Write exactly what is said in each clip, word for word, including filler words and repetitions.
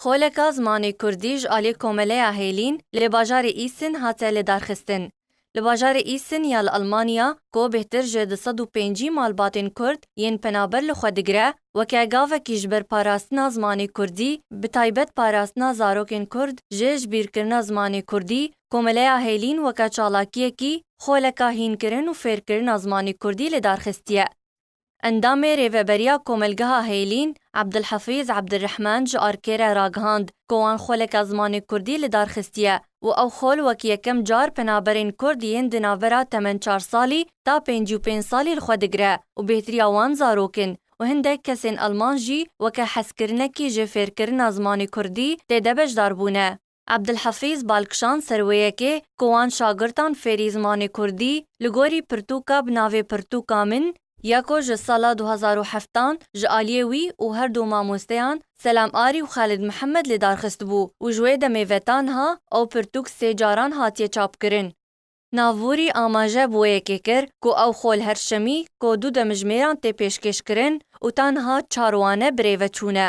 Xoleka zimanê kurdî ji aliyê Komeleya Hêlîn li bajarê Îsin hate lidarxistin. Li bajarê Îsin ya li Almanya, ku bêhtir ji du sed û pêncî malbatên kurd yên penaber li xwe digire, weke gavekî ji ber parastina zimanê kurdî, bi taybet parastina zarokên kurd ji jibîrkirina zimanê kurdî, Komeleya Hêlîn weke çalakiyekî xoleka hînkirin û fêrkirina zimanê kurdî lidarxistiye. Endamê Rêveberiya Komelgeha Hêlîn, Ebdilhefîz Ebdirrehman ji Arkê re ragihand ku wan xoleka zimanê kurdî li dar xistiye û ew xol wek yekem car penaberên kurd yên di navbera temen çar salî ta pêncî û pênc salî li xwe digire û bêhtiriya wan zarok in û hindek kesên Alman jî weke hezkirinekî ji fêrkirina zimanê kurdî tê de beşdar bûne. Ebdilhefîz bal kişand ser wê yekê ku wan şagirtan fêrî zimanê kurdî li gorî pirtûka bi navê Pirtûka Min ya ku ji sala du hezar û heftan ji aliyê wî û her du mamosteyan Selam Arî û Xalid Mihemed li dar xistibû û ji wê demê ve ta niha ew pirtûk sê caran hatiye çapkirin. Navborî amaje bi wê yekê kir ku ew xol her şemî ku du demjimêran tê pêşkêşkirin û ta niha çar wane bi rê ve çûne.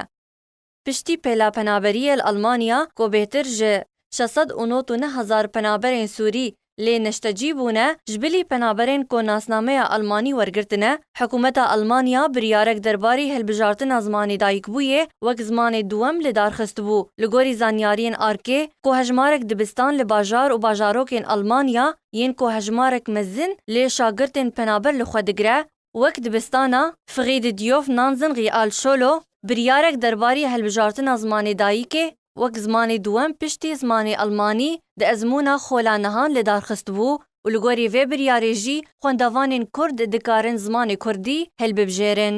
Piştî pêla penaberiyê li Almanya ku bêhtir ji şeş sed û nod û neh hezar penaberên Sûrî lê neştecî bûne, ji bilî penaberên ku nasnameya Almanî wergirtine, hikûmeta Almanya biryarek derbarî hilbijartina zimanê dayikbûyê wek zimanê duwem li dar xistibû. Li gorî zanyariyên Arkê, ku hejmarek dibistan li bajar û bajarokên Almanya yên ku hejmarek mezin lê şagirtên penaber li xwe digire, wek dibistana Friedediof Nanzen Realschule, biryarek derbarî hilbijartina zimanê dayikê wek zimanê duwem piştî zimanê Almanî di ezmûna xola nihan li dar xistibû û li gorî vê biryarê jî xwendevanên kurd dikarin zimanê kurdî hilbibjêrin.